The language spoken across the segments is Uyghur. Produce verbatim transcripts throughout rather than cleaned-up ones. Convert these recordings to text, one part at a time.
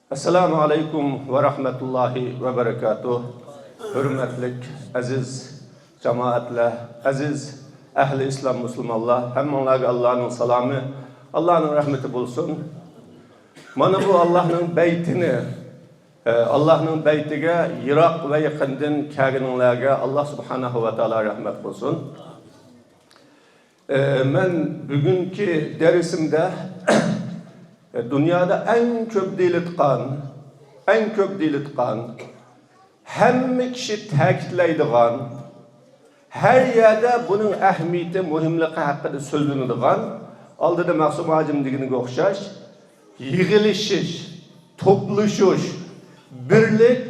ئەسسالامۇ ئەلەيكۇم ۋە رەھمەتۇللاھى ۋە بەرىكاتۇھ. ھۆرمەتلىك ئەزىز جامائەتلەر، ئەزىز ئەھلى ئىسلام مۇسۇلمانلار، ھەممىڭلارغا ئاللانىڭ سالامى، ئاللانىڭ رەھمىتى بولسۇن. مانا بۇ ئاللانىڭ بەيتىنى، ئە، ئاللانىڭ بەيتىگە يىراق ۋە يېقىندىن كەلگىنىڭلارغا ئاللا سۇبھانەھۇ ۋە تائالا رەھمەت قىلسۇن. ئە، مەن بۈگۈنكى دەرسىمدە دۇنيادا ئەڭ كۆپ دېيىلىدىغان، ئەڭ كۆپ دېيىلىدىغان، ھەممە كىشى تەكىتلەيدىغان، ھەر يەردە بۇنىڭ ئەھمىيىتى، مۇھىملىقى ھەققىدە سۆزلىنىدىغان، ئالدىدا مەخسۇم ھاجىم دېگىنىگە ئوخشاش، يىغىلىشىش، توپلىشىش، بىرلىك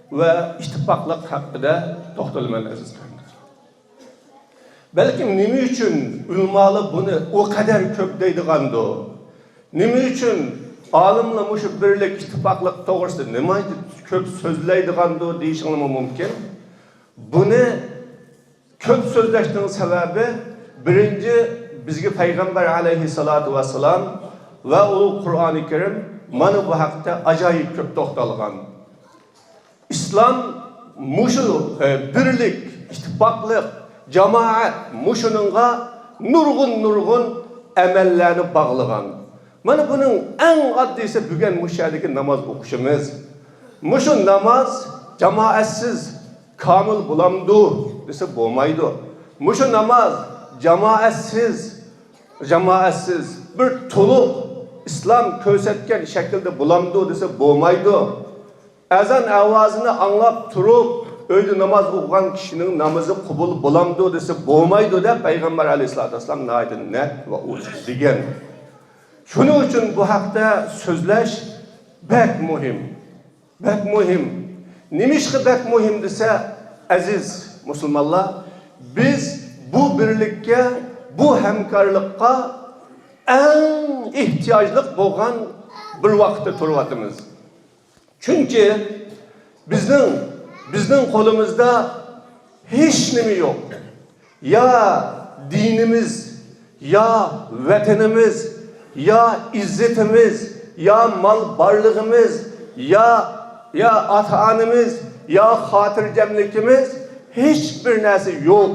ۋە ئىتتىپاقلىق ھەققىدە توختىلىمەن، ئەزىز قېرىنداشلار. بەلكىم نېمە ئۈچۈن ئۆلىمالار بۇنى ئۇ قەدەر كۆپ دەيدىغاندۇ؟ نېمە ئۈچۈن ئالىملار مۇشۇ بىرلىك، ئىتتىپاقلىق توغرىسىدا نېمانچە كۆپ سۆزلەيدىغاندۇ دېيىشىڭلارمۇ مۇمكىن. بۇنى كۆپ سۆزلەشنىڭ سەۋەبى، بىرىنچى، بىزگە پەيغەمبەر ئەلەيھىسسالاتۇ ۋەسسالام ۋە ئۇلۇغ قۇرئانى كەرىم مانا بۇ ھەقتە ئاجايىپ كۆپ توختالغان. ئىسلام مۇشۇ، ئە، بىرلىك، ئىتتىپاقلىق، جامائەت، مۇشۇنىڭغا نۇرغۇن، نۇرغۇن ئەمەللەرنى باغلىغان. مانا بۇنىڭ ئەڭ ئاددىيسى بۈگۈن مۇشۇ يەردىكى ناماز ئوقۇشىمىز. مۇشۇ ناماز جامائەتسىز كامىل بولامدۇ دېسە بولمايدۇ. مۇشۇ ناماز جامائەتسىز، جامائەتسىز بىر تولۇق ئىسلام كۆرسەتكەن شەكىلدە بولامدۇ دېسە بولمايدۇ. ئەزان ئاۋازىنى ئاڭلاپ تۇرۇپ، ئۆيدە ناماز ئوقۇغان كىشىنىڭ نامىزى قوبۇل بولامدۇ دېسە، بولمايدۇ دەپ پەيغەمبەر ئەلەيھىسسالاتۇ ۋەسسالام ناھايىتى نەق ۋە ئوچۇق دېگەن. شۇنىڭ ئۈچۈن بۇ ھەقتە سۆزلەش بەك مۇھىم. بەك مۇھىم. نېمىشقا بەك مۇھىم دېسە، ئەزىز مۇسۇلمانلار، بىز بۇ بىرلىككە، بۇ ھەمكارلىققا ئەڭ ئېھتىياجلىق بولغان بىر ۋاقىتتا تۇرۇۋاتىمىز. چۈنكى بىزنىڭ، بىزنىڭ قولىمىزدا ھېچنېمە يوق. يا دىنىمىز، يا ۋەتىنىمىز، يا ئىززىتىمىز، يا مال بارلىقىمىز، يا، يا ئاتا-ئانىمىز، يا خاتىرجەملىكىمىز، ھېچبىر نەرسە يوق.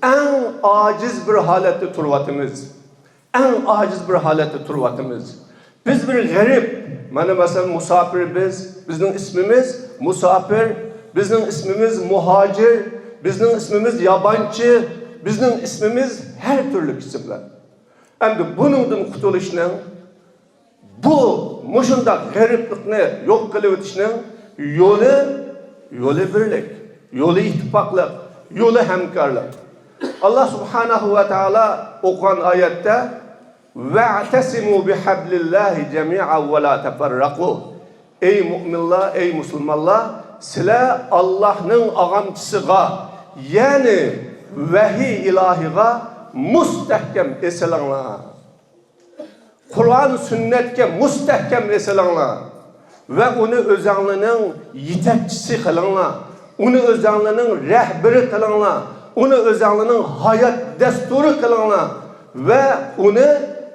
ئەڭ ئاجىز بىر ھالەتتە تۇرۇۋاتىمىز. ئەڭ ئاجىز بىر ھالەتتە تۇرۇۋاتىمىز. بىز بىر غېرىب، مانا مەسىلەن، مۇساپىر بىز، بىزنىڭ ئىسمىمىز مۇساپىر، بىزنىڭ ئىسمىمىز مۇھاجىر، بىزنىڭ ئىسمىمىز يابانچى، بىزنىڭ ئىسمىمىز ھەر تۈرلۈك ئىسىملار. ئەمدى بۇنىڭدىن قۇتۇلۇشنىڭ، بۇ مۇشۇنداق غېرىبلىقنى يوق قىلىۋېتىشنىڭ يولى، يولى بىرلىك، يولى ئىتتىپاقلىق، يولى ھەمكارلىق. ئاللا سۇبھانەھۇ ۋە تائالا ئوقۇغان ئايەتتە، «ۋەئتەسىمۇ بىھەبلىللاھى جەمىئەن ۋە لا تەفەررەقۇ.» ئەي مۇئمىنلار، ئەي مۇسۇلمانلار، سىلەر ئاللاھنىڭ ئاغانچىسىغا، يەنى ۋەھىي ئىلاھىغا مۇستەھكەم ئېسىلىڭلار. قۇرئان سۈننەتكە مۇستەھكەم ئېسىلىڭلار ۋە ئۇنى ئۆزەڭلارنىڭ يېتەكچىسى قىلىڭلار، ئۇنى ئۆزەڭلارنىڭ رەھبىرى قىلىڭلار، ئۇنى ئۆزەڭلارنىڭ ھايات دەستۇرى قىلىڭلار ۋە ئۇنى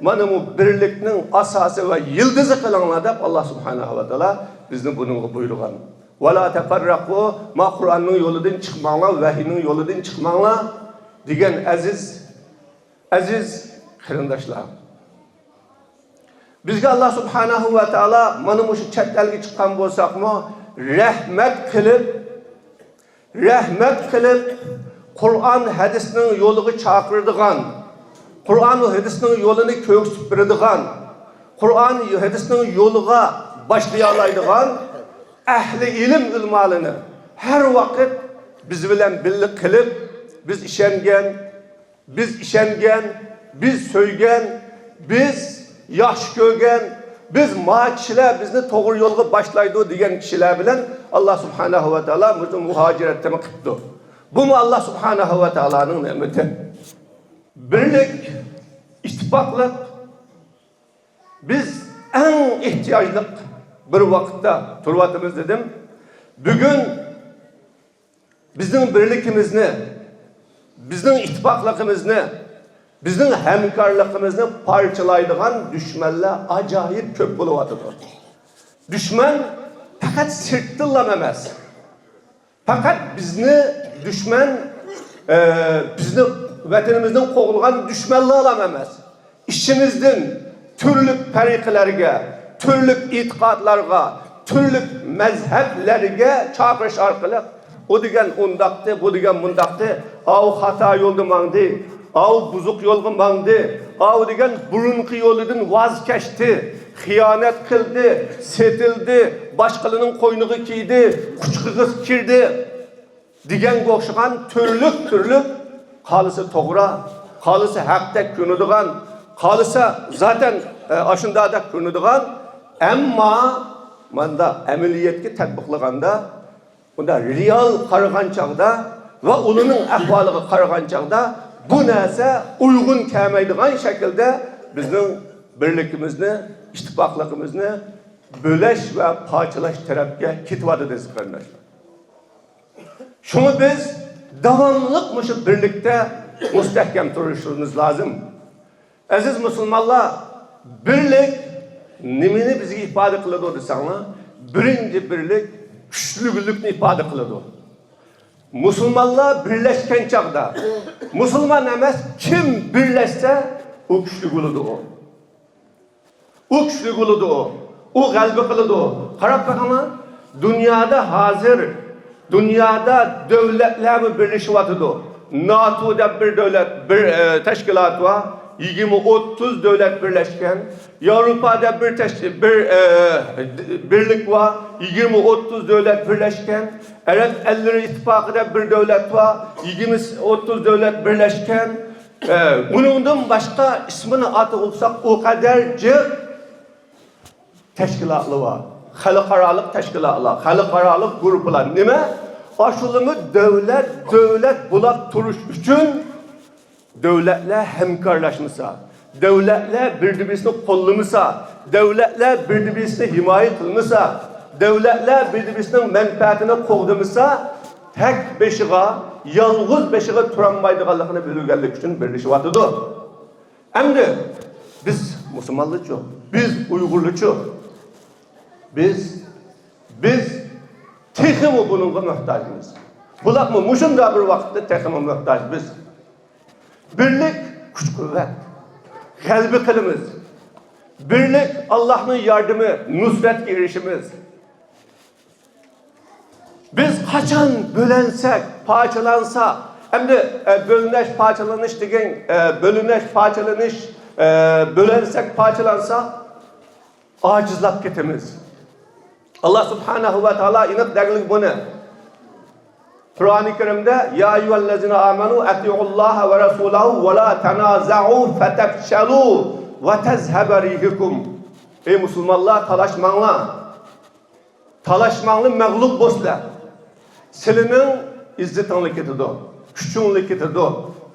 مانا بۇ بىرلىكنىڭ ئاساسى ۋە يىلتىزى قىلىڭلار دەپ، ئاللا سۇبھانەھۇ ۋە تائالا بىزنى بۇنىڭغا بۇيرۇغان. «ۋە لا تەفەررەقۇ»، ما قۇرئاننىڭ يولىدىن چىقماڭلار، ۋەھىينىڭ يولىدىن چىقماڭلار دېگەن ئەزىز ئەزىز قېرىنداشلار، بىزگە ئاللا سۇبھانەھۇ ۋە تائالا مانا مۇشۇ چەت ئەلگە چىققان بولساقمۇ، رەھمەت قىلىپ، رەھمەت قىلىپ، قۇرئان ھەدىسنىڭ يولىغا چاقىرىدىغان، قۇرئان ھەدىسنىڭ يولىنى كۆرسىتىپ بېرىدىغان، قۇرئان ھەدىسنىڭ يولىغا باشلىيالايدىغان ئەھلى ئىلىم ئۆلىمالىرىنى ھەر ۋاقىت بىز بىلەن بىللە قىلىپ، بىز ئىشەنگەن، بىز ئىشەنگەن، بىز سۆيگەن، بىز ياخشى كۆرگەن، بىز ما كىشىلەر بىزنى توغرا يولغا باشلايدۇ دېگەن كىشىلەر بىلەن ئاللا سۇبھانەھۇ ۋە تائالا مۇشۇ مۇھاجىرەتنى قىپتۇ. بۇمۇ ئاللا سۇبھانەھۇ ۋە تائالانىڭ نېمىتى. بىرلىك، ئىتتىپاقلىق، بىز ئەڭ ئېھتىياجلىق بىر ۋاقىتتا تۇرۇۋاتىمىز دېدىم. بۈگۈن بىزنىڭ بىرلىكىمىزنى، بىزنىڭ ئىتتىپاقلىقىمىزنى، بىزنىڭ ھەمكارلىقىمىزنى پارچىلايدىغان دۈشمەنلەر ئاجايىپ كۆپ بولۇۋاتىدۇ. دۈشمەن پەقەت سىرتتىنلا ئەمەس. پەقەت بىزنى دۈشمەن، ئە، بىزنى، ۋەتىنىمىزدىن قوغلىغان دۈشمەنلەرلا ئەمەس. ئىچىمىزدىن تۈرلۈك پەرىقىلەرگە، تۈرلۈك ئېتىقادلارغا، تۈرلۈك مەزھەپلەرگە چاقىرىش ئارقىلىق، ئۇ دېگەن ئۇنداقتى، بۇ دېگەن مۇنداقتى، ئاۋۇ خاتا يولدا ماڭدى، ئاۋۇ بۇزۇق يولغا ماڭدى، ئاۋۇ دېگەن بۇرۇنقى يولىدىن ۋاز كەچتى، خىيانەت قىلدى، سېتىلدى، باشقىلارنىڭ قوينىغا كىردى، قۇچىقىغا كىردى دېگەنگە ئوخشىغان تۈرلۈك-تۈرلۈك، قالسا توغرا، قالسا ھەقتەك كۆرۈنىدىغان، قالسا زاتەن، ئە، ئاشۇنداقدەك كۆرۈنىدىغان، ئەمما ماندا ئەمەلىيەتكە تەتبىقلىغاندا، بۇندا رېئال قارىغان چاغدا ۋە ئۇلارنىڭ ئەھۋالىغا قارىغان چاغدا بۇ نەرسە ئۇيغۇن كەلمەيدىغان شەكىلدە بىزنىڭ بىرلىكىمىزنى، ئىتتىپاقلىقىمىزنى بۆلەش ۋە پارچىلاش تەرەپكە كېتىۋاتىدۇ، ئەزىز قېرىنداشلار. شۇڭا بىز داۋاملىق مۇشۇ بىرلىكتە مۇستەھكەم تۇرۇشىمىز لازىم. ئەزىز مۇسۇلمانلار، بىرلىك نېمىنى بىزگە ئىپادە قىلىدۇ دېسەڭلار، بىرىنچى بىرلىك كۈچلۈكلۈكنى ئىپادە قىلىدۇ. مۇسۇلمانلار بىرلەشكەن چاغدا، مۇسۇلمان ئەمەس كىم بىرلەشسە، ئۇ كۈچلۈك بولىدۇ ئۇ. ئۇ كۈچلۈك بولىدۇ ئۇ. ئۇ غەلىبە قىلىدۇ. قاراپ بېقىڭلار، دۇنيادا ھازىر، دۇنيادا دۆلەتلەرمۇ بىرلىشىۋاتىدۇ. ناتو دەپ بىر دۆلەت، بىر، ئە، تەشكىلات بار. يىگىرمە ئوتتۇز دۆلەت بىرلەشكەن. ياۋروپا دەپ بىر تەش-، بىر، ئە، بىرلىك بار. يىگىرمە ئوتتۇز دۆلەت بىرلەشكەن. ئەرەب ئەللىرى ئىتتىپاقى دەپ بىر دۆلەت بار. يىگىرمە، ئوتتۇز دۆلەت بىرلەشكەن. ئە، ئۇنىڭدىن باشقا ئىسمىنى ئاتىغۇلساق ئۇ قەدەر جىق تەشكىلاتلار بار. خەلقئارالىق تەشكىلاتلار، خەلقئارالىق گۇرۇپپىلار. نېمە؟ ئاشۇلىمۇ دۆلەت، دۆلەت بولاپ تۇرۇش ئۈچۈن دۆلەتلەر ھەمكارلاشمىسا، دۆلەتلەر بىر-بىرسىنى قوللىمىسا، دۆلەتلەر بىر-بىرسىنى ھىمايە قىلمىسا، دۆلەتلەر بىر-بىرسىنىڭ مەنپەئەتىنى قوغدىمىسا، تەك بېشىغا، يالغۇز بېشىغا تۇرالمايدىغانلىقىنى بىلگەنلىكى ئۈچۈن بىرلىشىۋاتىدۇ. ئەمدى بىز مۇسۇلمانلارچۇ؟ بىز ئۇيغۇرلارچۇ؟ بىز، بىز تېخىمۇ بۇنىڭغا موھتاجمىز. بۇلارمۇ مۇشۇنداق بىر ۋاقىتتا تېخىمۇ موھتاج بىز. بىرلىك كۈچ-قۇۋۋەت. غەلىبە قىلىمىز. بىرلىك ئاللاھنىڭ ياردىمى، نۇسرەتكە ئېرىشىمىز. بىز قاچان بۆلەنسەك، پارچىلانسا، ئەمدى، ئە، بۆلۈنۈش، پارچىلىنىش دېگەن، ئە، بۆلۈنۈش، پارچىلىنىش، ئە، بۆلەنسەك، پارچىلانسا، ئاجىزلاپ كېتىمىز. ئاللا سۇبھانەھۇ ۋە تائالا ئېنىق دەگلىك بۇنى. قۇرئانى كەرىمدە، يا أيها الذين آمنوا أطيعوا الله ورسوله ولا تنازعوا فتفشلوا وتذهب ريحكم. ئەي مۇسۇلمانلار، تالاشماڭلار. تالاشماڭلار، مەغلۇپ بولسىلەر. سىلىنىڭ ئىززىتىڭلار كېتىدۇ، كۈچۈڭلار كېتىدۇ،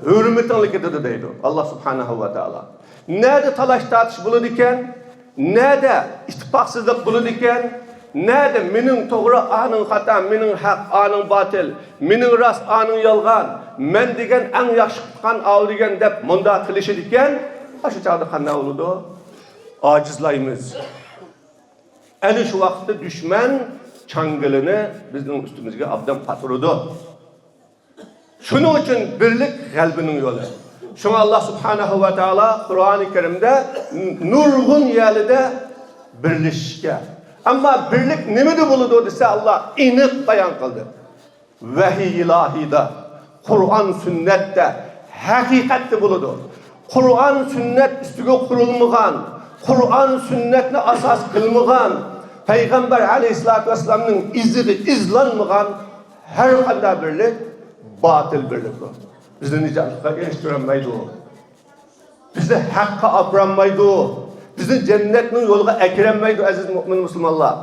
ھۆرمىتىڭلار كېتىدۇ دەيدۇ ئاللا سۇبھانەھۇ ۋە تائالا. نەدە تالاش تارتىش بولىدىكەن؟ نەدە ئىتتىپاقسىزلىق بولىدىكەن؟ نەدە مېنىڭ توغرا، ئانىڭ خاتا، مېنىڭ ھەق، ئانىڭ باتىل، مېنىڭ راست، ئانىڭ يالغان، مەن دېگەن ئەڭ ياخشى قىلغان، ئاۋۇ دېگەن دەپ مۇنداق قىلىشىدىكەن؟ ئاشۇ چاغدا قانداق بولىدۇ؟ ئاجىزلايمىز. ئەنە شۇ ۋاقىتتا دۈشمەن چاڭگىلىنى بىزنىڭ ئۈستىمىزگە ئابدان قاتۇرىدۇ. شۇنىڭ ئۈچۈن بىرلىك غەلىبىنىڭ يولى. شۇڭا ئاللا سۇبھانەھۇ ۋە تائالا قۇرئانى كەرىمدە نۇرغۇن يەرلىدە بىرلىشىشكە، ئەمما بىرلىك نېمىدە بولىدۇ دېسە، ئاللا ئېنىق بايان قىلدى. ۋەھىي ئىلاھىيدا، قۇرئان سۈننەتتە، ھەقىقەتتە بولىدۇ. قۇرئان سۈننەت ئۈستىگە قۇرۇلمىغان، قۇرئان سۈننەتنى ئاساس قىلمىغان، پەيغەمبەر ئەلەيھىسسالاتۇ ۋەسسالامنىڭ ئىزىغا ئىزلانمىغان ھەر قانداق بىرلىك باتىل بىرلىكتۇر. بىزنى نىجاتلىققا ئېرىشتۈرەلمەيدۇ. بىزنى ھەققە ئاپىرالمايدۇ. بىزنى جەننەتنىڭ يولىغا ئەكىرەلمەيدۇ، ئەزىز مۆمىن مۇسۇلمانلار.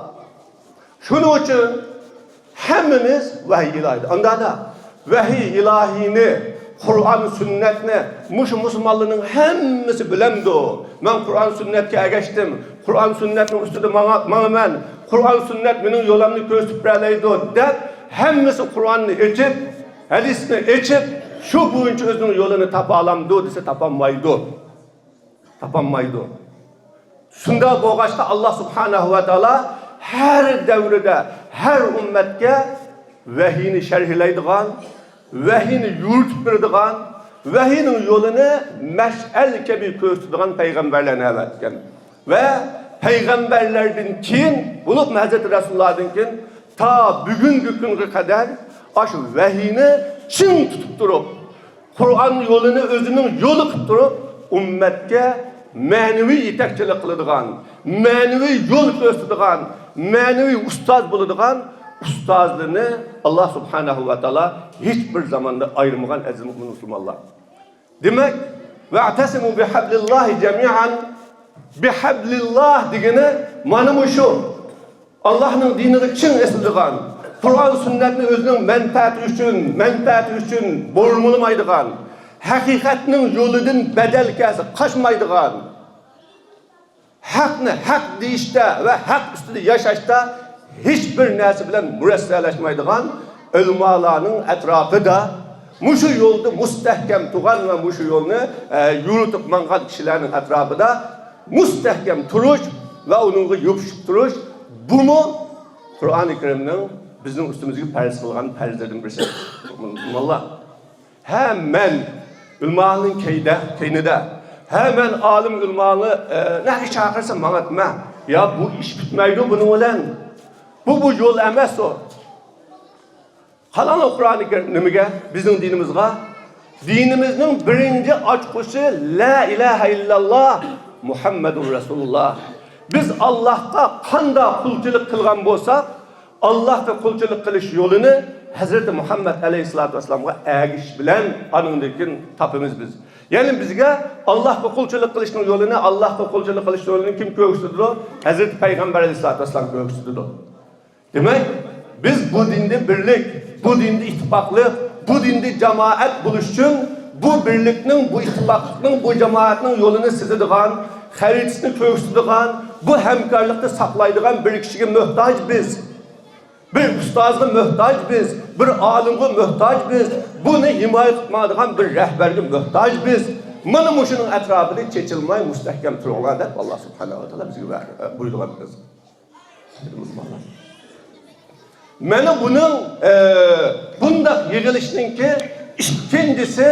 شۇنىڭ ئۈچۈن ھەممىمىز ۋەھىي ئىلاھىيدا. ئاندادا ۋەھىي ئىلاھىينى، قۇرئان سۈننەتنى مۇشۇ مۇسۇلمانلارنىڭ ھەممىسى بىلەمدۇ؟ مەن قۇرئان سۈننەتكە ئەگەشتىم، قۇرئان سۈننەتنىڭ ئۈستىدە ماڭا-، ماڭىمەن، قۇرئان سۈننەت مېنىڭ يولۇمنى كۆرسىتىپ بېرەلەيدۇ دەپ، ھەممىسى قۇرئاننى ئېچىپ، ھەدىسنى ئېچىپ، شۇ بويىچە ئۆزىنىڭ يولىنى تاپالامدۇ دېسە، تاپالمايدۇ. تاپالمايدۇ. شۇنداق بولغاچقا، ئاللا سۇبھانەھۇ ۋە تائالا ھەر دەۋردە، ھەر ئۈممەتكە ۋەھىينى شەرھلەيدىغان، ۋەھىينى يورۇتۇپ بېرىدىغان، ۋەھىينىڭ يولىنى مەشئەل كەبى كۆرسىتىدىغان پەيغەمبەرلەرنى ئەۋەتكەن. ۋە پەيغەمبەرلەردىن كېيىن، بولۇپمۇ ھەزرىتى رەسۇلۇللاھتىن كېيىن تا بۈگۈنكى كۈنگە قەدەر ئاشۇ ۋەھىينى چىڭ تۇتۇپ تۇرۇپ، قۇرئان يولىنى ئۆزىنىڭ يولى قىلىپ تۇرۇپ، ئۈممەتكە مەنىۋى يېتەكچىلىك قىلىدىغان، مەنىۋى يول كۆرسىتىدىغان، مەنىۋى ئۇستاز بولىدىغان ئۇستازلىرىنى ئاللا سۇبھانەھۇ ۋە تائالا ھېچ بىر زاماندا ئايرىمىغان، ئەزىز مۆمىن مۇسۇلمانلار. دېمەك، «ۋەئتەسىمۇ بىھەبلىللاھى جەمىئەن»، بىھەبلىللاھ دېگىنى مانا مۇشۇ. ئاللاھنىڭ دىنىغا چىڭ ئېسىلىدىغان، قۇرئان سۈننەتنى ئۆزىنىڭ مەنپەئەتى ئۈچۈن، مەنپەئەتى ئۈچۈن بۇرمىلىمايدىغان، ھەقىقەتنىڭ يولىدىن بەدەل كەلسە قاچمايدىغان، ھەقنى ھەق دېيىشتە ۋە ھەق ئۈستىدە ياشاشتا ھېچ بىر نەرسە بىلەن مۇرەسسەلەشمەيدىغان ئۆلىمالارنىڭ ئەتراپىدا مۇشۇ يولدا مۇستەھكەم تۇرغان ۋە مۇشۇ يولنى، ئە، يورۇتۇپ ماڭغان كىشىلەرنىڭ ئەتراپىدا مۇستەھكەم تۇرۇش ۋە ئۇنىڭغا يوپۇشۇپ تۇرۇش، بۇمۇ قۇرئانى كەرىمنىڭ بىزنىڭ ئۈستىمىزگە پەرز قىلغان پەرزلىرىدىن بىرسى. مۇسۇلمانلار، ھە، مەن ئۆلىمالارنىڭ كەيدە-، كەينىدە، ھە، مەن ئالىم ئۆلىمالارنى، ئە، نەگە چاقىرسا ماڭاتمەن. يا، بۇ ئىش پۈتمەيدۇ بۇنىڭ بىلەن. بۇ، بۇ يول ئەمەس ئۇ. قاراڭلار قۇرئانى كەرىم نېمىگە؟ بىزنىڭ دىنىمىزغا. دىنىمىزنىڭ بىرىنچى ئاچقۇچى لا ئىلاھە ئىللاللا مۇھەممەدۇر رەسۇلۇللا. بىز ئاللاھقا قانداق قۇلچىلىق قىلغان بولساق، ئاللاھقا قۇلچىلىق قىلىش يولىنى ھەزرىتى مۇھەممەد ئەلەيھىسسالاتۇ ۋەسسالامغا ئەگىشىش بىلەن ئانىڭدىن كېيىن تاپىمىز بىز. يەنى بىزگە ئاللاھقا قۇلچىلىق قىلىشنىڭ يولىنى، ئاللاھقا قۇلچىلىق قىلىش يولىنى كىم كۆرسىتىدۇ؟ ھەزرىتى پەيغەمبەر ئەلەيھىسسالاتۇ ۋەسسالام كۆرسىتىدۇ. دېمەك، بىز بۇ دىندا بىرلىك، بۇ دىندا ئىتتىپاقلىق، بۇ دىندا جامائەت بولۇش ئۈچۈن بۇ بىرلىكنىڭ، بۇ ئىتتىپاقلىقنىڭ، بۇ جامائەتنىڭ يولىنى سىزىدىغان، خەرىتىسىنى كۆرسىتىدىغان، بۇ ھەمكارلىقنى ساقلايدىغان بىر كىشىگە موھتاج بىز. بىر ئۇستازغا موھتاج بىز، بىر ئالىمغا موھتاج بىز، بۇنى ھىمايە قىلىپ ماڭىدىغان بىر رەھبەرگە موھتاج بىز. مانا مۇشۇنىڭ ئەتراپىدا چېچىلماي مۇستەھكەم تۇرۇڭلار دەپ، ئاللا سۇبھانەھۇ ۋە تائالا بىزگە ۋە-، بۇيرۇغان بىز. مانا بۇنىڭ، ئە، بۇنداق يىغىلىشنىڭكى ئىككىنچىسى،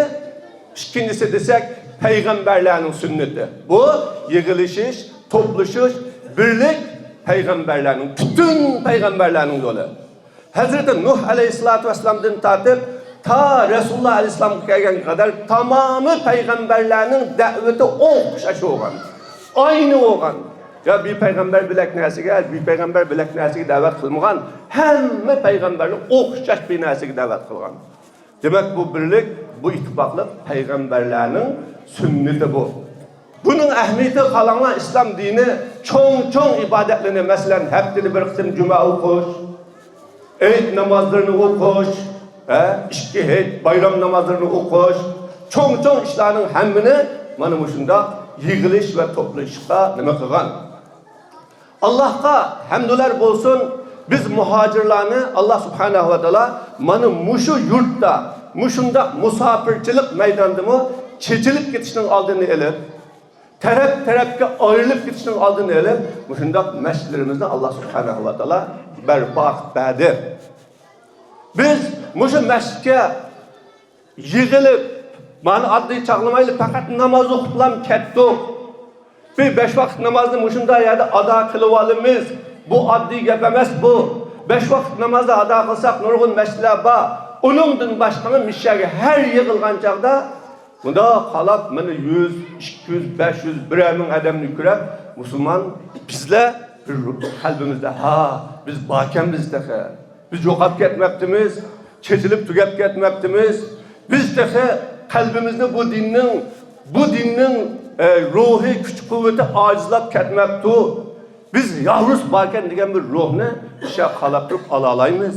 ئىككىنچىسى دېسەك، پەيغەمبەرلەرنىڭ سۈننىتى. بۇ يىغىلىشىش، توپلىشىش، بىرلىك پەيغەمبەرلەرنىڭ، پۈتۈن پەيغەمبەرلەرنىڭ يولى. ھەزرىتى نۇھ ئەلەيھىسسالاتۇ ۋەسسالامدىن تارتىپ تا رەسۇلۇللا ئەلەيھىسسالامغا كەلگەنگە قەدەر تامامى پەيغەمبەرلەرنىڭ دەۋىتى ئوخشاش بولغان، ئاينى بولغان. يا بىر پەيغەمبەر بىلەك نەرسىگە، بىر پەيغەمبەر بىلەك نەرسىگە دەۋەت قىلمىغان، ھەممە پەيغەمبەرلەر ئوخشاش بىر نەرسىگە دەۋەت قىلغان. دېمەك، بۇ بىرلىك، بۇ ئىتتىپاقلىق پەيغەمبەرلەرنىڭ سۈننىتى بۇ. بۇنىڭ ئەھمىيىتى قاراڭلار، ئىسلام دىنى چوڭ-چوڭ ئىبادەتلىرىنى، مەسىلەن، ھەپتىدە بىر قېتىم جۈمە ئوقۇش، ھېيت نامازلىرىنى ئوقۇش، ھە، ئىككى ھېيت بايرام نامازلىرىنى ئوقۇش، چوڭ-چوڭ ئىشلارنىڭ ھەممىنى مانا مۇشۇنداق يىغىلىش ۋە توپلىشىشقا نېمە قىلغان. ئاللاھقا ھەمدۇلار بولسۇن، بىز مۇھاجىرلارنى ئاللا سۇبھانەھۇ ۋە تائالا مانا مۇشۇ يۇرتتا، مۇشۇنداق مۇساپىرچىلىق مەيدانىدىمۇ چېچىلىپ كېتىشنىڭ ئالدىنى ئېلىپ، تەرەپ-تەرەپكە ئايرىلىپ كېتىشنىڭ ئالدىنى ئېلىپ، مۇشۇنداق مەسچىتلىرىمىزنى ئاللا سۇبھانەھۇ ۋە تائالا بەرپا قىلىپ بەردى. بىز مۇشۇ مەسچىتكە يىغىلىپ، مانا ئاددىي چاغلىمايلى، پەقەت ناماز ئوقۇپلا كەتتۇق. بىر بەش ۋاقىت نامازنى مۇشۇنداق يەردە ئادا قىلىۋالىمىز. بۇ ئاددىي گەپ ئەمەس بۇ. بەش ۋاقىت نامازنى ئادا قىلساق، نۇرغۇن مەسچىتلەر بار. ئۇنىڭدىن باشقىمۇ مۇشۇ يەرگە ھەر يىغىلغان چاغدا مۇنداق قالاپ، مانا يۈز، ئىككى يۈز، بەش يۈز، بىرەر مىڭ ئادەمنى كۆرۈپ، مۇسۇلمان بىزلەر بىر قەلبىمىزدە، ھا، بىز باركەنمىز تېخى. بىز يوقاپ كەتمەپتىمىز، چېچىلىپ تۈگەپ كەتمەپتىمىز. بىز تېخى قەلبىمىزدە بۇ دىننىڭ، بۇ دىننىڭ، ئە، روھى، كۈچ-قۇۋۋىتى ئاجىزلاپ كەتمەپتۇ. بىز يالغۇز باركەن دېگەن بىر روھنى ئىشقا قالاپ تۇرۇپ ئالالايمىز.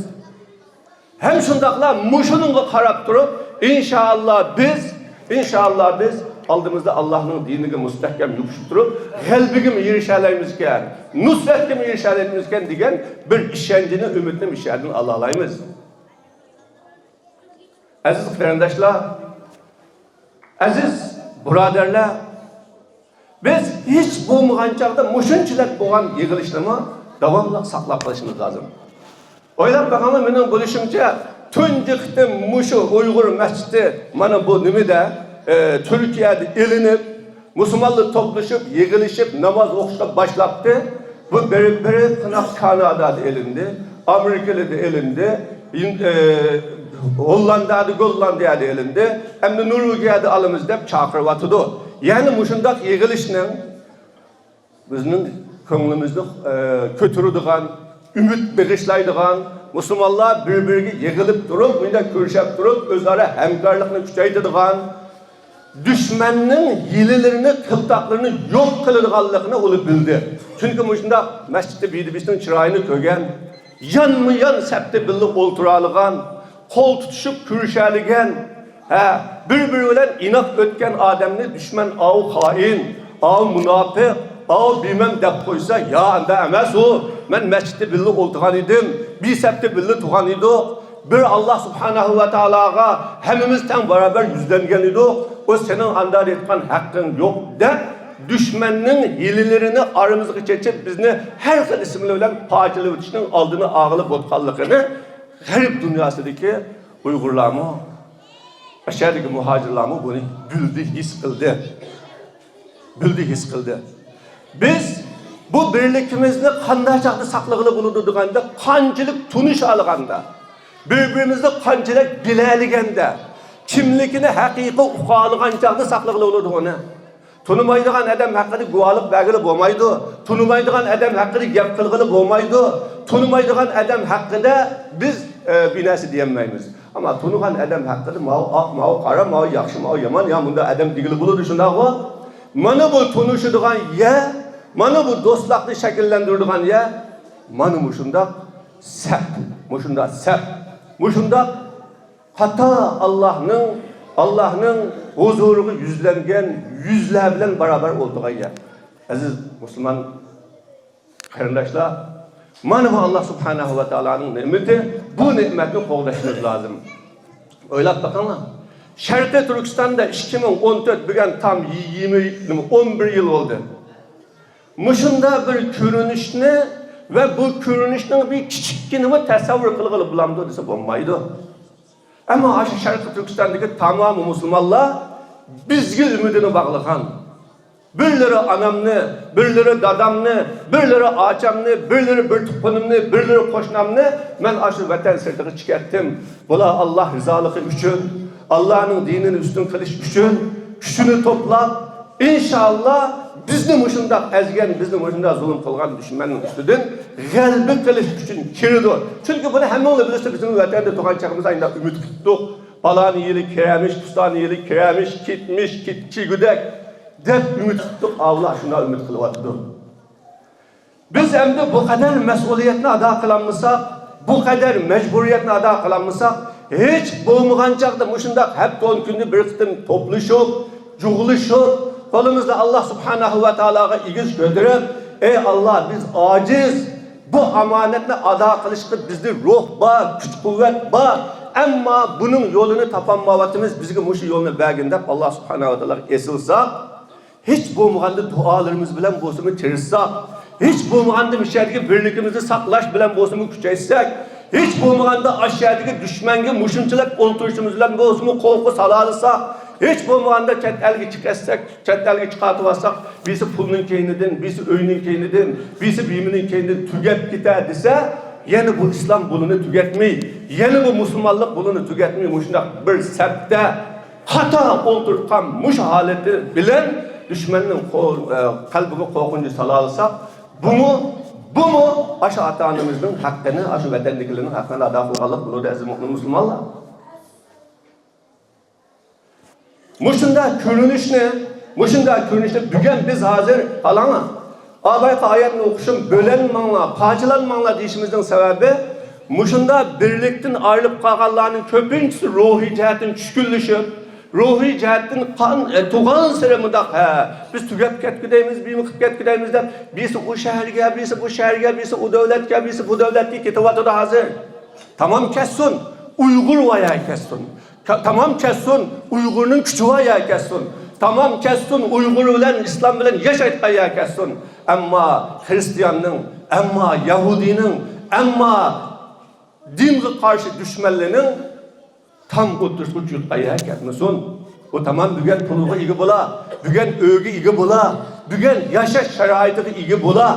ھەم شۇنداقلا مۇشۇنىڭغا قاراپ تۇرۇپ، ئىنشائاللا بىز، ئىنشائاللا بىز ئالدىمىزدا ئاللانىڭ دىنىگە مۇستەھكەم يوپۇشۇپ تۇرۇپ، غەلىبىگىمۇ ئېرىشەلەيمىزكەن، نۇسرەتكىمۇ ئېرىشەلەيمىزكەن دېگەن بىر ئىشەنچنى، ئۈمىدنى مۇشۇ يەردىن ئالالايمىز. ئەزىز قېرىنداشلار، ئەزىز بۇرادەرلەر، بىز ھېچ بولمىغان چاغدا مۇشۇنچىلىك بولغان يىغىلىشنىمۇ داۋاملىق ساقلاپ قېلىشىمىز لازىم. ئويلاپ بېقىڭلار، مېنىڭ بىلىشىمچە، تۇنجى قېتىم مۇشۇ ئۇيغۇر مەسچىتى مانا بۇ نېمىدە، ئى، تۈركىيەدە ئېلىنىپ، مۇسۇلمانلار توپلىشىپ، يىغىلىشىپ، ناماز ئوقۇشقا باشلاپتۇ. بۇ بىر، بىر قانات كانادادا ئېلىندى، ئامېرىكىلاردا ئېلىندى، ئى، ھوللاندىيەدە، گوللاندىيەدە ئېلىندى، ئەمدى نورۋېگىيەدە ئالىمىز دەپ چاقىرىۋاتىدۇ. يەنى مۇشۇنداق يىغىلىشنىڭ بىزنىڭ كۆڭلىمىزنى، ئە، كۆتۈرىدىغان، ئۈمىد بېغىشلايدىغان، مۇسۇلمانلار بىر-بىرىگە يىغىلىپ تۇرۇپ، مۇنداق كۆرۈشۈپ تۇرۇپ، ئۆزئارا ھەمكارلىقنى كۈچەيتىدىغان، دۈشمەننىڭ ھىيلىلىرىنى، قىلتاقلىرىنى يوق قىلىدىغانلىقىنى ئۇلار بىلدى. چۈنكى مۇشۇنداق مەسچىتتە بىدە بىسنىڭ چىرايىنى كۆرگەن، يانمۇ يان سەپتە بىللە ئولتۇرالىغان، قول تۇتۇشۇپ كۆرۈشەلىگەن، ھە، بىر-بىرى بىلەن ئىناق ئۆتكەن ئادەمنى دۈشمەن ئاۋۇ خائىن، ئاۋۇ مۇناپىق، ئاۋۇ بىمەم دەپ قويسا، يا، ئاندا ئەمەس ئۇ. مەن مەسچىتتە بىللە ئولتۇرغان ئىدىم، بىر سەپتە بىللە تۇرغان ئىدۇق. بىر ئاللا سۇبھانەھۇ ۋە تائالاغا ھەممىمىز تەڭ باراۋەر يۈزلەنگەن ئىدۇق. ئۇ سېنىڭ ئاندا دەيدىغان ھەققىڭ يوق دەپ، دۈشمەننىڭ ھىيلىلىرىنى ئارىمىزغا چېچىپ، بىزنى ھەر خىل ئىسىملار بىلەن پارچىلىۋېتىشنىڭ ئالدىنى ئالغىلى بولىدىغانلىقىنى غەرب دۇنياسىدىكى ئۇيغۇرلارمۇ، ئەشەدىكى مۇھاجىرلارمۇ بۇنى بىلدى، ھېس قىلدى. بىلدى، ھېس قىلدى. بىز بۇ بىرلىكىمىزنى قانداق چاغدا ساقلىغىلى بولىدۇ دېگەندە، قانچىلىك تونۇشالىغاندا، بىر-بىرىمىزنى قانچىلىك بىلەلىگەندە، كىملىكىنى ھەقىقىي ئۇقالىغان چاغدا ساقلىغىلى بولىدۇ ئۇنى. تونۇمايدىغان ئادەم ھەققىدە گۇۋاھلىق بەرگىلى بولمايدۇ. تونۇمايدىغان ئادەم ھەققىدە گەپ قىلغىلى بولمايدۇ. تونۇمايدىغان ئادەم ھەققىدە بىز، ئە، بىر نەرسە دېيەلمەيمىز. ئەمما تونۇغان ئادەم ھەققىدە ماۋۇ ئاق، ماۋۇ قارا، ماۋۇ ياخشى، ماۋۇ يامان، يا مۇنداق ئادەم دېگىلى بولىدۇ، شۇنداقغۇ؟ مانا بۇ تونۇشىدىغان يەر، مانا بۇ دوستلۇقنى شەكىللەندۈرىدىغان يەر، مانا مۇشۇنداق سەپ، مۇشۇنداق سەپ، مۇشۇنداق خاتا ئاللاھنىڭ، ئاللاھنىڭ ھۇزۇرىغا يۈزلەنگەن يۈزلەر بىلەن باراۋەر ئولتۇرغان يەر. ئەزىز مۇسۇلمان قېرىنداشلار، مانا بۇ ئاللا سۇبھانەھۇ ۋە تائالانىڭ نېمىتى، بۇ نېمەتنى قوغداشىمىز لازىم. ئويلاپ بېقىڭلار. شەرقىي تۈركىستاندا ئىككى مىڭ ئون تۆت بۈگۈن تام يىگىرمە، ئون بىر يىل بولدى. مۇشۇنداق بىر كۆرۈنۈشنى ۋە بۇ كۆرۈنۈشنىڭ بىر كىچىككىنىمۇ تەسەۋۋۇر قىلغىلى بولامدۇ دېسە بولمايدۇ. ئەمما ئاشۇ شەرقىي تۈركىستاندىكى تامامى مۇسۇلمانلار بىزگە ئۈمىدىنى باغلىغان. بىرلىرى ئانامنى، بىرلىرى دادامنى، بىرلىرى ئاچامنى، بىرلىرى بىر تۇغقىنىمنى، بىرلىرى قوشنامنى مەن ئاشۇ ۋەتەن سىرتىغا چىقەتتىم. بۇلار ئاللا رىزالىقى ئۈچۈن، ئاللانىڭ دىنىنى ئۈستۈن قىلىش ئۈچۈن كۈچىنى توپلاپ، ئىنشاللا بىزنى مۇشۇنداق ئەزگەن، بىزنى مۇشۇنداق زۇلۇم قىلغان دۈشمەننىڭ ئۈستىدىن غەلىبە قىلىش ئۈچۈن كىرىدۇ. چۈنكى بۇنى ھەممىڭلار بىلىسىلەر، بىزنىڭ ۋەتەندە تۇرغان چېغىمىزدا ئانداق ئۈمىد قىلىپ تۇردۇق. پالان يىلى كىرەرمىش، پۇستان يىلى كىرەرمىش، كېتىمىش، كېتىپ كەلگۈدەك دەپ ئۈمىد قىلىپ تۇردۇق. ئاۋۇلار شۇنداق ئۈمىد قىلىۋاتىدۇ. بىز ئەمدى بۇ قەدەر مەسئۇلىيەتنى ئادا قىلالمىساق، بۇ قەدەر مەجبۇرىيەتنى ئادا قىلالمىساق، ھېچ بولمىغان چاغدا مۇشۇنداق ھەپتە ئون كۈندە بىر قېتىم توپلىشىپ، جۇغلىشىپ، قولىمىزنى ئاللا سۇبھانەھۇ ۋە تائالاغا ئېگىز كۆتۈرۈپ، ئەي ئاللا، بىز ئاجىز، بۇ ئامانەتنى ئادا قىلىشقا بىزدە روھ بار، كۈچ-قۇۋۋەت بار، ئەمما بۇنىڭ يولىنى تاپالمايۋاتىمىز، بىزگە مۇشۇ يولنى بەرگىن دەپ ئاللا سۇبھانەھۇ ۋە تائالاغا ئېسىلساق، ھېچ بولمىغاندا دۇئالىرىمىز بىلەن بولسىمۇ تىرىشساق، ھېچ بولمىغاندا مۇشۇ يەردىكى بىرلىكىمىزنى ساقلاش بىلەن بولسىمۇ كۈچەيتسەك، ھېچ بولمىغاندا ئاشۇ يەردىكى دۈشمەنگە مۇشۇنچىلىك ئولتۇرۇشىمىز بىلەن بولسىمۇ قورقۇ سالالىساق، ھېچ بولمىغاندا چەت ئەلگە چىقىۋەتسەك، چەت ئەلگە چىقارتىۋالساق، بىرسى پۇلنىڭ كەينىدىن، بىرسى ئۆينىڭ كەينىدىن، بىرسى بىيىمىنىڭ كەينىدىن تۈگەپ كېتە دېسە، يەنە بۇ ئىسلام بۇلىنى تۈگەتمەي، يەنە بۇ مۇسۇلمانلىق بۇلىنى تۈگەتمەي، مۇشۇنداق بىر سەپتە قاتا ئولتۇرتقان مۇشۇ ھالىتى بىلەن دۈشمەننىڭ قو-، ئە، قەلبىگە قورقۇنچ سالالىساق، بۇمۇ، بۇمۇ ئاشۇ ئاتا-ئانىمىزنىڭ ھەققىنى، ئاشۇ ۋەتەندىكىلەرنىڭ ھەققىنى ئادا قىلغانلىق بولىدۇ، ئەزىز مۆمىن مۇسۇلمانلار. مۇشۇنداق كۆرۈنۈشنى، مۇشۇنداق كۆرۈنۈشنى بۈگۈن بىز ھازىر، قاراڭلار، ئاۋايقى ئايەتنى ئوقۇشۇم، بۆلەنمەڭلار، پارچىلانماڭلار دېيىشىمىزنىڭ سەۋەبى، مۇشۇنداق بىرلىكتىن ئايرىلىپ قالغانلارنىڭ كۆپىنچىسى روھىي جەھەتتىن چۈشكۈنلىشىپ، روھىي جەھەتتىن قان، ئە، تۇغانسېرى مۇنداق، ھە، بىز تۈگەپ كەتكۈدەيمىز، بىمۇ قىلىپ كەتكۈدەيمىز دەپ، بىرسى ئۇ شەھەرگە، بىرسى بۇ شەھەرگە، بىرسى ئۇ دۆلەتكە، بىرسى بۇ دۆلەتكە كېتىۋاتىدۇ ھازىر. تامام كەتسۇن، ئۇيغۇر ۋايا كەتسۇن. كە-، تامام كەتسۇن، ئۇيغۇرنىڭ كۈچى ۋايا كەتسۇن. تامام كەتسۇن، ئۇيغۇر بىلەن ئىسلام بىلەن ياشايدىغان يەر كەتسۇن. ئەمما خىرىستىياننىڭ ئەمما يەھۇدىينىڭ، ئەمما دىنغا قارشى دۈشمەنلىرىنىڭ تام ئوتتۇرىسىغا چۈشۈپ قالغان كەتمىسۇن. ئۇ تامام بۈگۈن پۇلغا ئىگە بولا، بۈگۈن ئۆيگە ئىگە بولا، بۈگۈن ياشاش شارائىتىغا ئىگە بولا.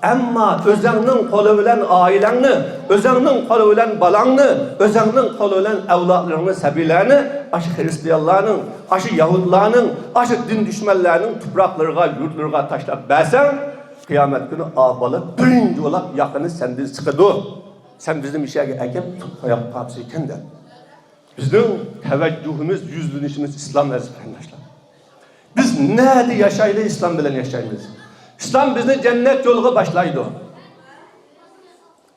ئەمما ئۆزەڭنىڭ قولى بىلەن ئائىلەڭنى، ئۆزەڭنىڭ قولى بىلەن بالاڭنى، ئۆزەڭنىڭ قولى بىلەن ئەۋلادلىرىڭنى، سەبىيلەرنى ئاشۇ خىرىستىيانلارنىڭ، ئاشۇ يەھۇدلارنىڭ، ئاشۇ دىن دۈشمەنلەرنىڭ تۇپراقلىرىغا، يۇرتلىرىغا تاشلاپ بەرسەڭ، قىيامەت كۈنى ئا بالا بىرىنچى بولاپ ياقىنى سەندىن سىقىدۇ. سەن بىزنى مۇشۇ يەرگە ئەكەپ تۇتۇپ قويۇپ قاپسىكەن دەپ. بىزنىڭ تەۋەججۇھىمىز، يۈزلىنىشىمىز ئىسلام، ئەزىز قېرىنداشلار. بىز نەدە ياشايلى، ئىسلام بىلەن ياشايمىز. ئىسلام بىزنى جەننەت يولىغا باشلايدۇ.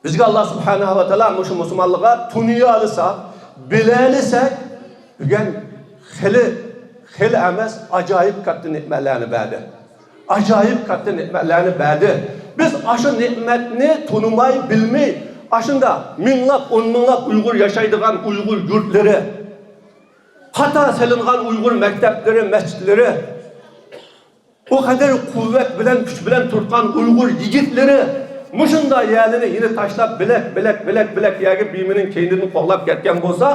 بىزگە ئاللا سۇبھانەھۇ ۋە تائالا مۇشۇ مۇسۇلمانلىققا تونۇيالىساق، بىلەلىسەك، بۈگۈن خېلى، خېلى ئەمەس، ئاجايىپ كاتتا نېمەتلەرنى بەردى. ئاجايىپ كاتتا نېمەتلەرنى بەردى. بىز ئاشۇ نېمەتنى تونۇماي، بىلمەي، ئاشۇنداق مىڭلاپ، ئون مىڭلاپ ئۇيغۇر ياشايدىغان ئۇيغۇر يۇرتلىرى، قاتار سېلىنغان ئۇيغۇر مەكتەپلىرى، مەسچىتلىرى، ئۇ قەدەر قۇۋۋەت بىلەن، كۈچ بىلەن تۇرغان ئۇيغۇر يىگىتلىرى مۇشۇنداق يەرلىرىنى يەنە تاشلاپ، بىلەك، بىلەك، بىلەك، بىلەك يەرگە بىيىمىنىڭ كەينىدىن قوغلاپ كەتكەن بولسا،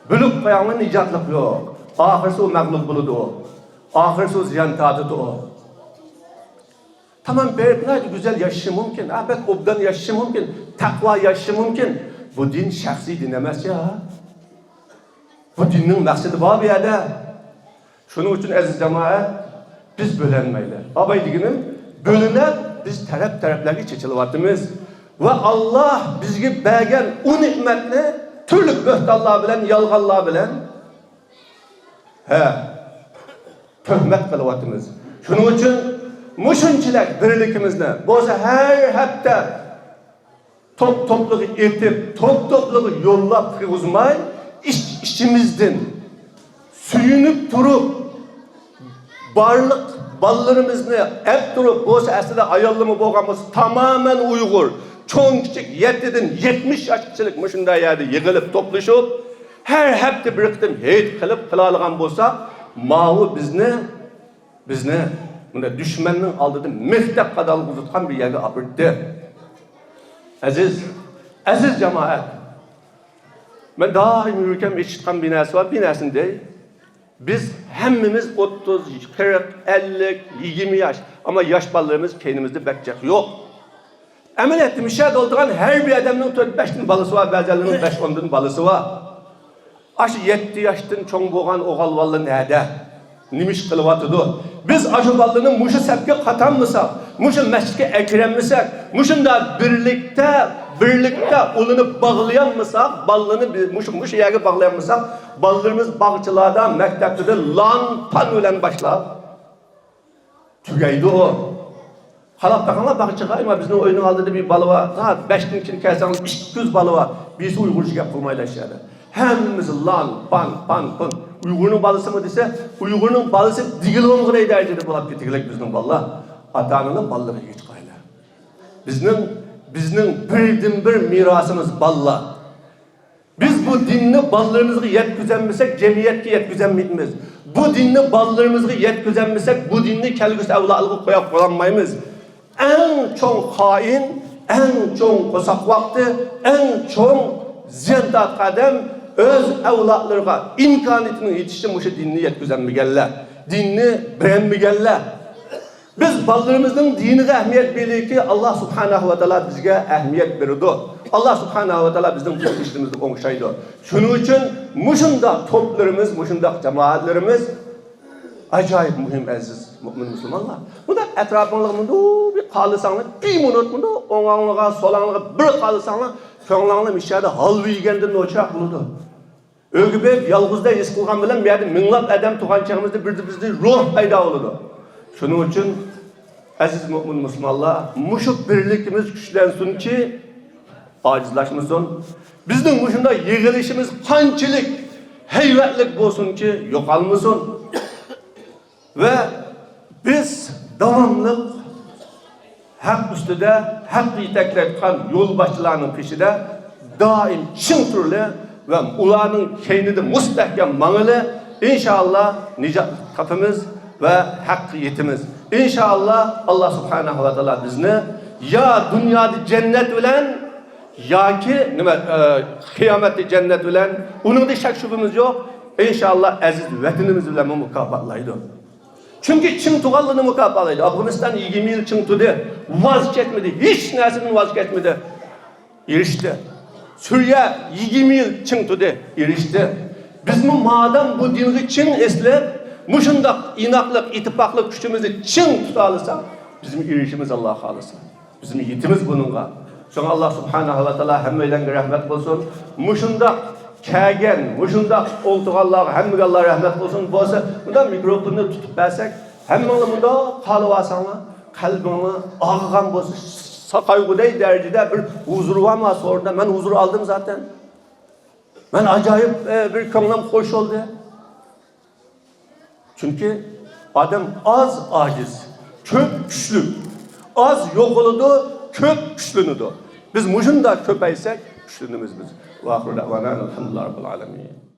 بىلىپ قويۇڭلار، نىجاتلىق يوق. ئاخىرسى ئۇ مەغلۇپ بولىدۇ. ئاخىرسى ئۇ زىيان تارتىدۇ. تامام بېرىپ ناھايىتى گۈزەل ياشىشى مۇمكىن. ھە، بەك ئوبدان ياشىشى مۇمكىن. تەقۋا ياشىشى مۇمكىن. بۇ دىن شەخسىي دىن ئەمەس يا. بۇ دىننىڭ مەقسىتى بار بۇ يەردە. شۇنىڭ ئۈچۈن ئەزىز جامائەت، بىز بۆلەنمەيلى. ئاباي دېگىنىم، بۆلۈنۈپ بىز تەرەپ-تەرەپلەرگە چېچىلىۋاتىمىز. ۋە ئاللا بىزگە بەرگەن ئۇ نېمەتنى تۈرلۈك بۆھتانلار بىلەن، يالغانلار بىلەن، ھە، تۆھمەت قىلىۋاتىمىز. شۇنىڭ ئۈچۈن مۇشۇنچىلىك بىرلىكىمىزنى، بولسا ھەر ھەپتە توپ-توپلىغا ئېتىپ، توپ-توپلىغا يوللاپ قىلغۇزماي، ئىچ-ئىچىمىزدىن سۆيۈنۈپ تۇرۇپ، بارلىق بالىلىرىمىزنى ئەپ تۇرۇپ، بولسا ئەسلىدە ئاياللىرىمۇ بولغان بولسا، تامامەن ئۇيغۇر، چوڭ-كىچىك يەتتىدىن يەتمىش ياشقىچىلىك مۇشۇنداق يەردە يىغىلىپ، توپلىشىپ، ھەر ھەپتە بىر قېتىم ھېيت قىلىپ قىلالىغان بولساق، ماۋۇ بىزنى بىزنى مۇنداق دۈشمەننىڭ ئالدىدا مەختەپ قادالغا ئۇزاتقان بىر يەرگە ئاپىرىدۇ. ئەزىز، ئەزىز جامائەت، مەن دائىم يۈرىكىم ئېچىشقان بىر نەرسە بار، بىر نەرسىنى دەي. بىز ھەممىمىز ئوتتۇز، قىرىق، ئەللىك، يىگىرمە ياش، ئەمما ياش بالىلىرىمىز كەينىمىزدە بەك جىق يوق. ئەمەلىيەتتە مۇشۇ يەردە ئولتۇرغان ھەر بىر ئادەمنىڭ تۆت بەشتىن بالىسى بار، بەزىلەرنىڭ بەش ئوندىن بالىسى بار. ئاشۇ يەتتە ياشتىن چوڭ بولغان ئوغۇل بالىلار نەدە؟ نېمە ئىش قىلىۋاتىدۇ؟ بىز ئاشۇ بالىلارنى مۇشۇ سەپكە قاتالمىساق، مۇشۇ مەسچىتكە ئەكىرەلمىسەك، مۇشۇنداق بىرلىكتە، بىرلىكتە ئۇلىنى باغلىيالمىساق، بالىلارنى بىز مۇشۇ، مۇشۇ يەرگە باغلىيالمىساق، بالىلىرىمىز باغچىلاردا، مەكتەپلىرىدە لان-پان بىلەن باشلاپ تۈگەيدۇ ئۇ. قاراپ بېقىڭلار باغچىغا، ئەمما بىزنىڭ ئۆينىڭ ئالدىدا بىر بالا بار. سائەت بەشتىن كېيىن كەلسەڭلار، ئىككى يۈز بالا بار. بىرسى ئۇيغۇرچە گەپ قىلمايدۇ ئاشۇ يەردە. ھەممىسى لان، پان، پان، پۇن. ئۇيغۇرنىڭ بالىسىمۇ دېسە، ئۇيغۇرنىڭ بالىسى دېگىلى بولمىغۇدەك دەرىجىدە بولاپ كېتىگلىك بىزنىڭ بالىلار. ئاتا-ئانىلار بالىلىرىغا ھېچ قارايلى. بىزنىڭ، بىزنىڭ بىردىنبىر مىراسىمىز بالىلار. بىز بۇ دىننى بالىلىرىمىزغا يەتكۈزەلمىسەك، جەمئىيەتكە يەتكۈزەلمەيمىز. بۇ دىننى بالىلىرىمىزغا يەتكۈزەلمىسەك، بۇ دىننى كەلگۈسى ئەۋلادلارغا قويۇپ قويالمايمىز. ئەڭ چوڭ خائىن، ئەڭ چوڭ قورساق ۋاقتى، ئەڭ چوڭ زىيان تارتقان ئادەم ئۆز ئەۋلادلىرىغا ئىمكانىيىتىنىڭ يېتىشىچە مۇشۇ دىننى يەتكۈزەلمىگەنلەر، دىننى بېرەلمىگەنلەر. بىز بالىلىرىمىزنىڭ دىنىغا ئەھمىيەت بېرەيلىكى، ئاللا سۇبھانەھۇ ۋە تائالا بىزگە ئەھمىيەت بېرىدۇ. ئاللا سۇبھانەھۇ ۋە تائالا بىزنىڭ بۇ ئىشلىرىمىزنى ئوڭشايدۇ. شۇنىڭ ئۈچۈن مۇشۇنداق توپلىرىمىز، مۇشۇنداق جامائەتلىرىمىز ئاجايىپ مۇھىم، ئەزىز مۆمىن مۇسۇلمانلار. بۇنداق ئەتراپىڭلارغا مۇنداق بىر قارىساڭلار، بىر مىنۇت مۇنداق ئوڭۇڭلارغا، سولۇڭلارغا بىر قارىساڭلار، كۆڭلۈڭلار مۇشۇ يەردە ھالۋا يېگەندىن نوچىراق بولىدۇ. ئۆيگە بېرىپ، يالغۇزدەك ھېس قىلغان بىلەن، بۇ يەردە مىڭلاپ ئادەم تۇرغان چېغىمىزدا بىردە بىزدە روھ پەيدا بولىدۇ. شۇنىڭ ئۈچۈن، ئەزىز مۆمىن مۇسۇلمانلار، مۇشۇ بىرلىكىمىز كۈچلەنسۇنكى، ئاجىزلاشمىسۇن. بىزنىڭ مۇشۇنداق يىغىلىشىمىز قانچىلىك ھەيۋەتلىك بولسۇنكى، يوقالمىسۇن. ۋە بىز داۋاملىق ھەق ئۈستىدە، ھەقنى يېتەكلەيدىغان يولباشچىلارنىڭ قېشىدا دائىم چىڭ تۇرىلى ۋە ئۇلارنىڭ كەينىدە مۇستەھكەم ماڭىلى. ئىنشائاللا، نىجات تاپىمىز ۋە ھەققە يېتىمىز. ئىنشائاللا، ئاللا سۇبھانەھۇ ۋە تائالا بىزنى يا دۇنيادا جەننەت بىلەن، ياكى نېمە، ئە، قىيامەتتە جەننەت بىلەن. ئۇنىڭدا شەك شۈبھىمىز يوق. ئىنشائاللا ئەزىز ۋەتىنىمىز بىلەن مۇكاپاتلايدۇ. چۈنكى چىڭ تۇرغانلىرىنى مۇكاپاتلايدۇ. ئافغانىستان يىگىرمە يىل چىڭ تۇردى، ۋاز كەچمىدى، ھېچ نەرسىدىن ۋاز كەچمىدى. ئېرىشتى. سۈرىيە يىگىرمە يىل چىڭ تۇردى، ئېرىشتى. بىزمۇ مادام بۇ دىنغا چىڭ ئېسىلىپ، مۇشۇنداق ئىناقلىق، ئىتتىپاقلىق كۈچىمىزنى چىڭ تۇتالىساق، بىزمۇ ئېرىشىمىز، ئاللا خالىسا. بىزمۇ يېتىمىز بۇنىڭغا. شۇڭا ئاللا سۇبھانەھۇ ۋە تائالا ھەممەيلەنگە رەھمەت قىلسۇن. مۇشۇنداق كەلگەن، مۇشۇنداق ئولتۇرغانلارغا ھەممىگە ئاللا رەھمەت قىلسۇن. بولسا، مۇنداق مىكروفوننى تۇتۇپ بەرسەك، ھەممىڭلار مۇنداق قالىۋالساڭلار، قەلبىڭلار ئاغرىغان بولسا، ساقايغۇدەك دەرىجىدە بىر ھۇزۇر بارمۇ سورۇندا؟ مەن ھۇزۇر ئالدىم زاتەن. مەن ئاجايىپ، ئە، بىر كۆڭلۈم خوش بولدى. چۈنكى ئادەم ئاز ئاجىز، كۆپ كۈچلۈك. ئاز يوقىلىدۇ، كۆپ كۈچلىنىدۇ. بىز مۇشۇنداق كۆپەيسەك، كۈچلىنىمىز بىز. ۋە ئاخىرۇ دەئۋانا ئەلھەمدۇلىللاھى رەببىل ئالەمىن.